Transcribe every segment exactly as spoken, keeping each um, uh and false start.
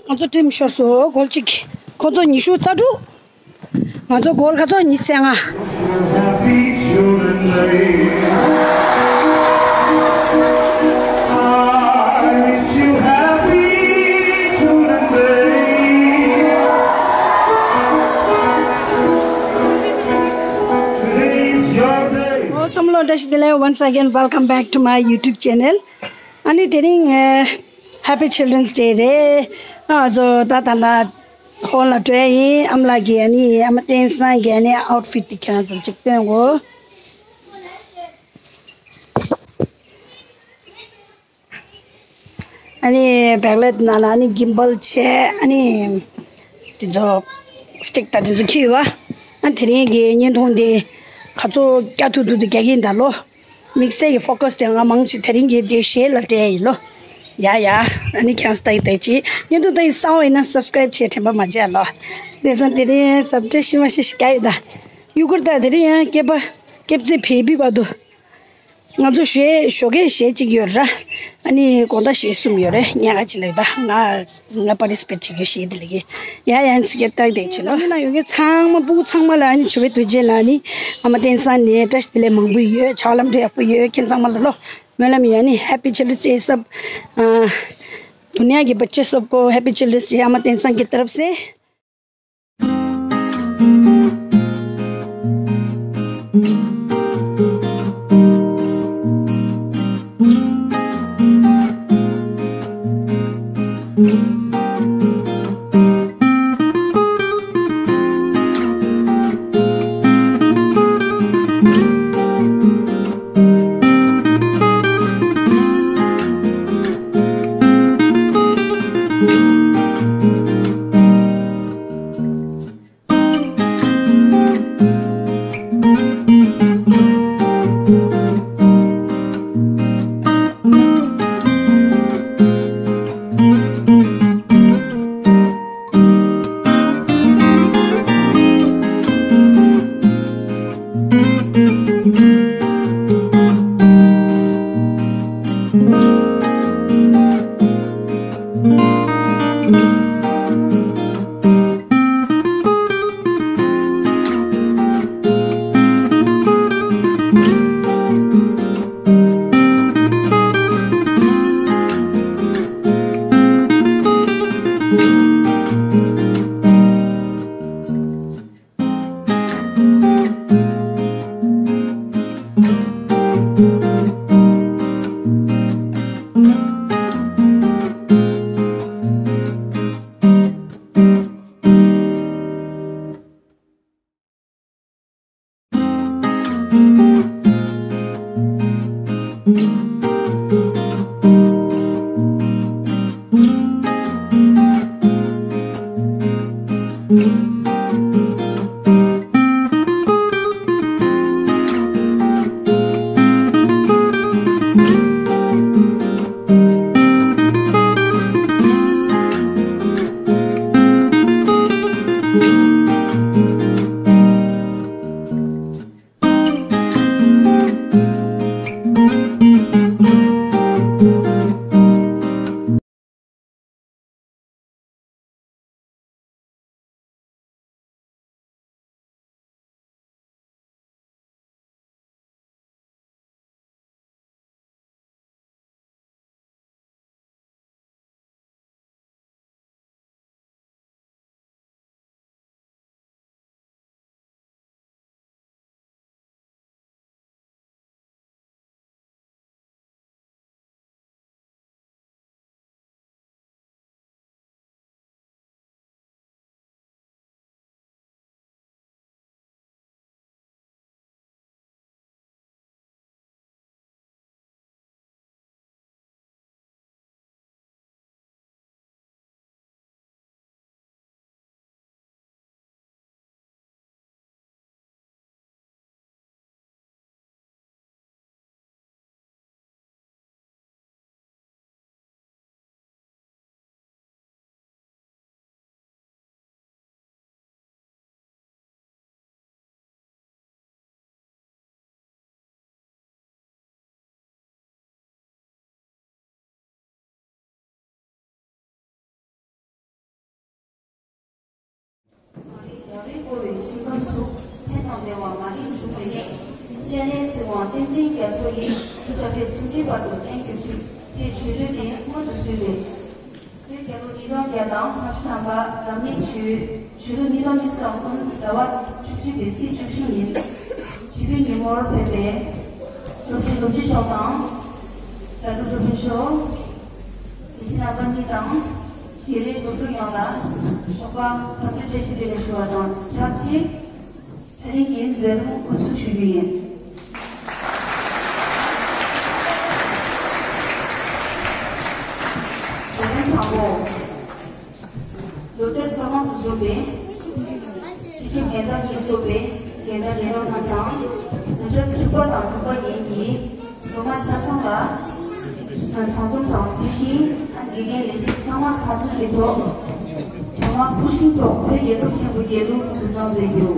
ང་ཚོ་ཁྲིམས་ཤོར་སོང་གོལ་གཅིག་ཁོ་ཚོ་ཉི་ཤུ་རྩ་དྲུག་ང་ཚོ་གོལ་ཁ་ཚོ་ཉི་ཤུ་རྩ་ལྔ། ཨོ་ཚང་མ་ལ་བཀྲ་ཤིས་བདེ་ལེགས། Once again, welcome back to my YouTube channel. ཨ་ནི་དེ་རིང་ཨ་Happy Children's Day རེད། ཨ་ཚོ་ད་ད་ལ་ཧོལ་ལ་འགྲོ་ཡ་ཡིན། ཨ་མ་ལགས་ཀྱིས་ཨ་ནི་ཨ་མ་བསྟན་བཟང་གི་ཨ་ནི་ཨའུཊ་ཕིཊ་དེ་ཁྱེད་རང་ཚོ་ཅིག་སྟོན་གོ། ཨ་ནི་བེག་ལེཊ་ནང་ལ་ཨ་ནི་གིམ་བལ་བྱས། ཨ་ནི་དེ་ཚོ་སི་ཊིག་དང་དེ་ཚོ་འཁྱེར་ཡོད་པ། ཨ་དེ་རིང་གི་བརྙན་ཐུང་དེ་ག་ཚོད་རྒྱག་ཐུབ་ཐུབ་དེ་རྒྱག་གི་ཡིན་ད་ལོ། དམིགས་བསལ་གྱི་ཕོ་ཀ་སི་དེ་ང་མང་ཆེ་དེ་རིང་གི་དེ་གཞས་ལ་སྤྲད་ཡིན་ལོ། ཡ་ཡ། ཨ་ནི་ཁྱེད་རང་ཚོ་ལྟ་ཡི་ལྟ་ཡི་ཅིག་བརྙན་ཐུང་ལྟ་ཡི་གསར་པ་ཡིན་ན་སབ་སི་ཀ་རའིབ་བྱེད་དྲན་པ་མ་བརྗེད་ལོ། དེ་སང་དེ་རིང་སབ་སི་ཀ་རའིབ་ཤི་མ་ཤི་ཤི་རྒྱག་ཡོད་ད། ཡུ་གུར་ད་དེ་རིང་ཡང་སྐེད་པ་སྐེད་རྩེ་བེ་བི་བར་དུ། ང་ཚོ་གཞས་ཞོགས་ཀས་གཞས་གཅིག་ཡོད་ར། ཨ་ནི་དགོང་དག་གཞས་གསུམ་ཡོད་རེད། ཉལ་ཁ་ཅིག་ལ་ཡོད་ད། ང་ང་པར་ཊི་སི་པེཊ་བྱེད་རྒྱུ་གཞས་དེ་ལ་གི། ཡ་ཡ་ཚིག་སྐད་ཏག་ཏག་བྱེད་ལོ། ཨ་ནི་ན་ཡོད་མཁན་ཚང་མ་སྤུ་གུ་ཚང་མ་ལ་ཨ་ནི་ཆུ་བེད་དུ་རྗེས་ལ་ཨ་ནི་ཨ་མ་བསྟན་བཟང་ནས་བཀྲ་ཤིས་བདེ་ལེགས་མང་པོ་ཡོད། ཕྱག་ལམ་འདྲ་ཡག་པོ་ཡོད། ཁྱེད་ཚང་མ་ལ་ལོ། སྨོན་ལམ་ཡོད། ཨ་ནི Happy Children's Day སབ། ཨ། दुनिया के बच्चे सबको Happy Children's Day ཨ་མ་བསྟན་བཟང་གི་ཏརབ་སེ། སུ་ཕན་དང་བདེ་བ་མ་རིག་འཇུག་པའི་གནས། སྤྱན་རས་གཟིགས་དབང་བསྟན་འཛིན་རྒྱ་མཚོ་ཡི། ཞབས་པད་སྲིད་མཐའི་བར་དུ་བརྟན་གྱུར་ཅིག་དེ་ཆོས་སྒྲོན་གྱིས་སྔོན་དུ་བསུས་ཏེ། བོད་རྒྱལ་ལོ་ཉིས་སྟོང་བརྒྱ་དང་ལྔ་བཅུ་ཐམ་པ་ལམ་ནས་ཆུ་ཆུ་ལོ་ཉིས་སྟོང་ཉི་ཤུ་རྩ་གསུམ་ཟླ་བ་བཅུ་གཅིག་པའི་ཚེས་བཅུ་བཞི་ཉིན། བྱིས་པའི་ཉིན་མོར་ཕེབས་པའི་སློབ་ཆེན་སློབ་སྤྱི་མཆོག་དང་། ཟླ་སྒྲོན་སློབ་དཔོན་མཆོག་དགེ་ཆེ་རྣམ་པ་གཉིས་དང་། དགེ་ལས་སློབ་ཕྲུག་ཡོངས་ལ་ཞོགས་པ་འཚམས་འདྲི་བཀྲ་ཤིས་བདེ་ལེགས་ཞུ་བ་དང་ཆབས་ཅིག་ཚེ་རིང་གི་མཛད་རིམ་དབུ་འཛུགས་ཞུ་རྒྱུ་ཡིན། བོད་དོན་དང་པོ། ལོ་ལྟར་མཚོ་སྔོན་དུ་བཞུགས་པའི་སྤྱི་ཁྱབ་རྒན་བདག་གཉིས་གཙོས་པའི་རྒན་བདག་རྒན་རོགས་རྣམས་དང་། ཟུར་འདྲ་དྲུག་པ་དང་དྲུག་པ་ཡན་གྱི་སློབ་མ་ཆ་ཚང་ལ་གྲངས་འཛོམས་དང་དེ་བཞིན་དགེ་རྒན་ལས་བྱེད་ཚང་མ་ཚང་འཛོམས་ཀྱི་ཐོག་ཚང་མ་སྐུ་བཞེངས་ཐོག་བོད་རྒྱལ་ཁབ་ཆེན་པོ་རྒྱལ་གླུ་འབུལ་གཏང་མཛད་རྒྱུ།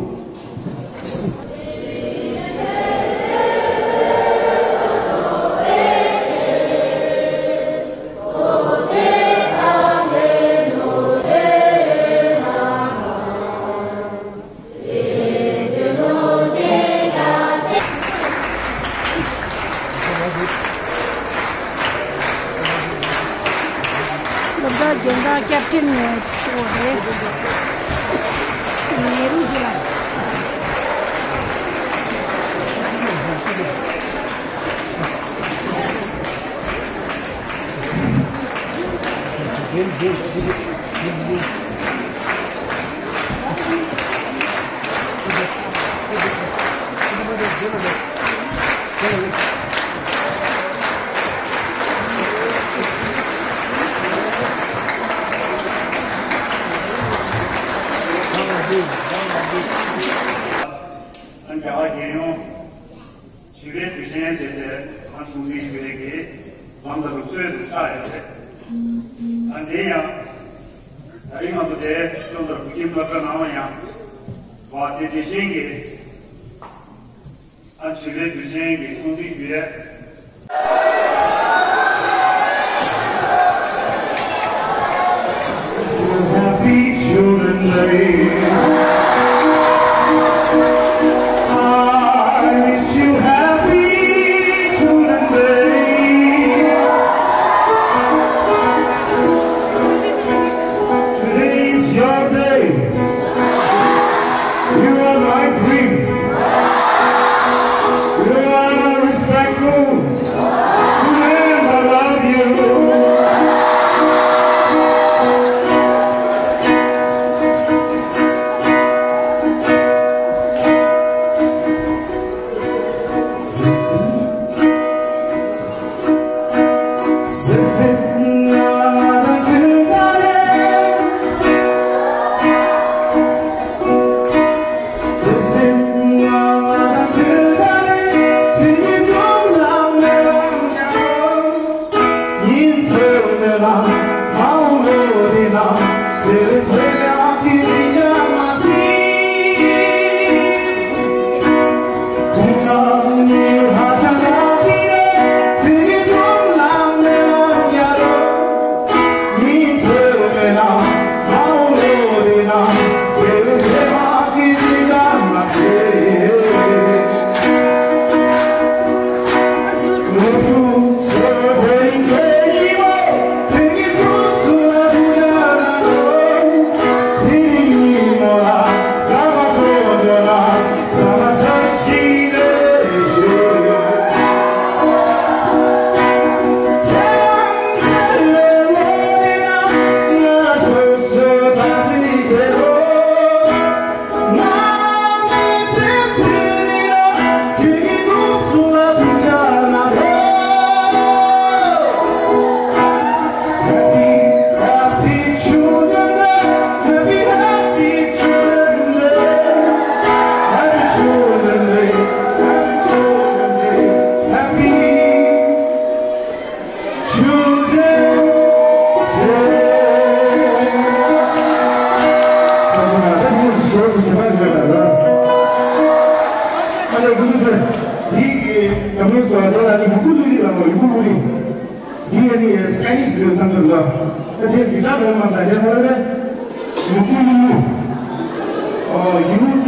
སློབ་གྲྭ་རྒན་བདག་ཀེབ་ཊན་མཆོག་རེད། ནེ་རུ་ཇི་ལ། རྒྱ་གར་རྒྱལ་ཡོངས་བྱིས་པའི་དུས་ཆེན་ཟེར་ཏེ་ཨ་ཚོགས་འདུ་ཞུ་ཡས་ཀྱི་ལམ་ལ་རུ་གཙོས་སུ་ཆགས་ཡོད་རེད། ཨ་འདི་ཡང་ད་རིང་ང་ཚོ་དེ་ཅོང་ཙེ་བུ་ཁྱིམ་སློབ་གྲྭ་ནང་ལ་ཡང་བ་དེ་དེ་བཞིན་གྱི་ཨ་བྱིས་པའི་དུས་ཆེན་གྱི་ཚོགས་འདུ་ཞུ་ཡས། Happy Children's Day. I wish you happy Children's Day. Today is your day. You are my dream. You are my respectful. Yes, I love you.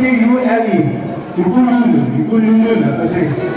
ཡུ་ཨེ་ལི། ཡུ་གུ་ལུ་ལུ། ཡུ་གུ་ལུ་ལུ་ལ་ཨ་ཙི།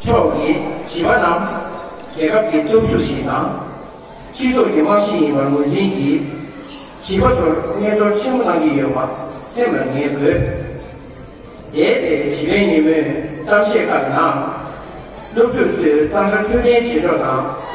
མཆོག་གིས་བྱིས་པ་རྣམས་རྒྱལ་ཁབ་ཀྱི་སྟོབས་ཤུགས་ཤིག་དང་། སྤྱི་ཚོགས་ཀྱི་རྨང་གཞི་ཡིན་པར་ངོས་འཛིན་གྱིས། བྱིས་པ་ཚོར་སྙན་སྒྲོན་ཆེན་པོ་གནང་གི་ཡོད་པ་སེམས་ལ་ངེས་དགོས། འདས་པའི་བྱིས་པའི་ཉིན་མོའི་གཏམ་བཤད་ཁག་ནང་། སློབ་ཕྲུག་ཚོས་གཙང་སྦྲ་འཕྲོད་བསྟེན་བྱེད་ཕྱོགས་དང་།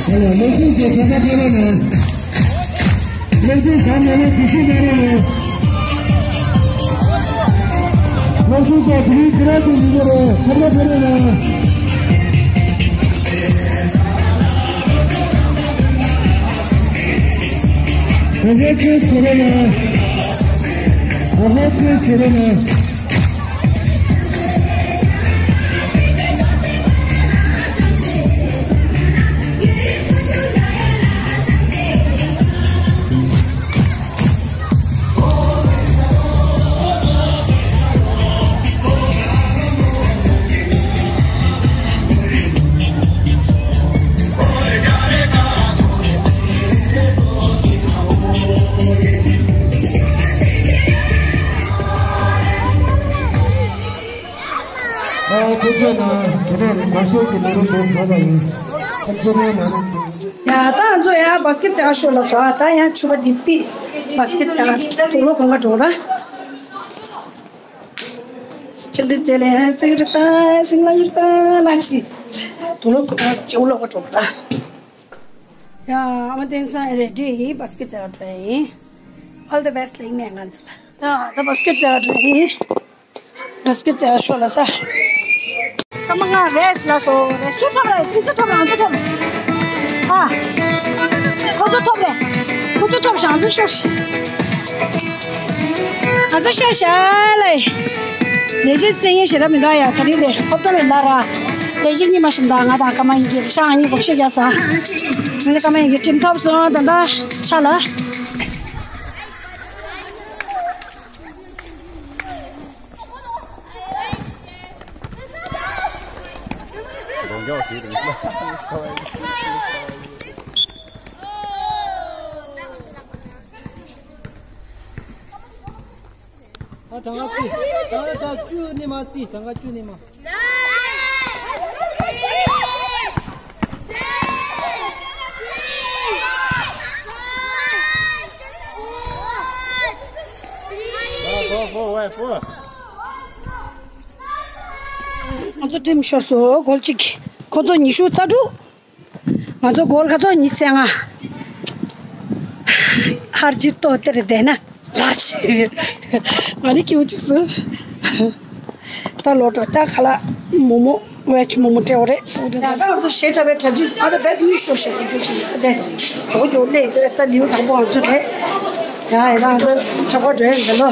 ཨ་ལ་སློབ་ཕྲུག་ཚོ་ཚང་མ་ཕེབས་རོགས་གནང་། སློབ་ཕྲུག་གང་མེད་ན་དྲི་ཤོག་གནང་རོགས་གནང་། སློབ་ཕྲུག་ཚོ་དེ་རིང་དེ་རང་ཚོ་མི་འགྱུར་རོགས། ཚང་མ་ཕེབས་རོགས་གནང་། གོ་སྐབས་ཆེན་ཟེར་རོགས་གནང་། གོ་སྐབས་ཆེན་ཟེར་རོགས་གནང་། ཨ། ཐུགས་རྗེ་གནང་། དེ་ནས་ངོ་ཤེས་ཀྱི་མི་རིགས་དེ་ཚོ་ལ་ཡིན། ཐུགས་རྗེ་གནང་། ཡ། ད་ང་ཚོ་ཡ་བཱ་སི་ཀེ་ཊི་རྩེ་ག་ཤོར་ལ་སོ། ད་ཡང་ཕྱུ་པ་འདི་པི་བཱ་སི་ཀེ་ཊི་རྩེ་ག་དུག་ལོག་གང་ག་འགྲོ་ར། ཆིག་ཁྲི་རྩེ་ལེན་ཙིག་རི་ཏ་སིང་ལ་རི་ཏ་ལ་ཆི། དུག་ལོག་གང་ག་ཅེའུ་ལོག་ག་འགྲོ་ར། ཡ། ཨ་མ་བསྟན་སང་རེ་ཌི་ཡིན། བཱ་སི་ཀེ་ཊི་རྩེ་ག་འགྲོ་ཡ་ཡིན། All the best ལེགས་མེད་ང་ཚོ་ལ། ཡ། ད་བཱ་སི་ཀེ་ཊི་རྩེ་ག་འགྲོ་ཡ་ཡིན། བཱ་སི་ཀེ་ཊི་རྩེ་ག་ཤོར་ལ་ས། སྐར་མ་ལྔ་རེས་ལ་སོ། རེས་ཅི་ཐོབ་རེད། ཅི་ཅི་ཐོབ་རེད། ང་ཚོ་ཐོབ་རེད། ཨ། ཁོ་ཚོ་ཐོབ་རེད། ཁོ་ཚོ་ཐོབ་ཤག་ང་ཚོ་ཤོར་ཤག་ང་ཚོ་ཤོར་ཤག་ལེ། ལས་བྱེད་བཙན་ཡིན་ཞེ་དྲག་མི་འདུག་ཡ། ད་རིང་ལས་ཧོབ་ཏོ་རེད་ལ་ར། ལས་བྱེད་གཉིས་མ་ཤི་མདའ་ང་དང་ཀརྨ་ཡིན་གྱི་ཤག་ང་གཉིས་བག་ཤེས་རྒྱག་ས། ང་ཚོ་ཀརྨ་ཡིན་གྱི་ཁྲིམས་ཐོབ་སོང་། ད་ད་ཆ་ལ། ཨ། གྲངས་ཀ་བརྩི། གྲངས་ཀ་ད་བཅུ་ནས་མར་བརྩི། གྲངས་ཀ་བཅུ་ནས་མར། Four, four, four, four. ང་ཚོ་ཊིམ་ཤོར་སོང་། གོལ་གཅིག་ཁོ་ཚོ་ཉི་ཤུ་རྩ་དྲུག་ང་ཚོ་གོལ་ཁ་ཚོ་ཉི་ཤུ་རྩ་ལྔ། ཧར་ཇིར་ཏོ་དེར་བསྡད་ན་ལ་ཆེ། ང་རིག་སྐྱེ་བོ་བཅུག་སོང་། ད་ལོ་དྲོ་ད་ཁ་ལག་མོག་མོག་ཝེཇ་མོག་མོག་སྤྲད་པ་རེད། ཡ། ད་ང་ཚོ་ཞེ་ཆ་བའི་གྲ་སྒྲིག་ཨ་ད་བེད་ཡུལ་ཤོར་ཤེས་ཀྱི་འདུག་སོང་། ཨ་དེ་གྲོགས་ཀྱོག་ལས་ད་ལེའུ་དང་པོ་ང་ཚོ་རེད། ཡ། ཡ། ད་ང་ཚོ་འཁྲབ་པ་འགྲོ་ཡ་འདི་ལོ།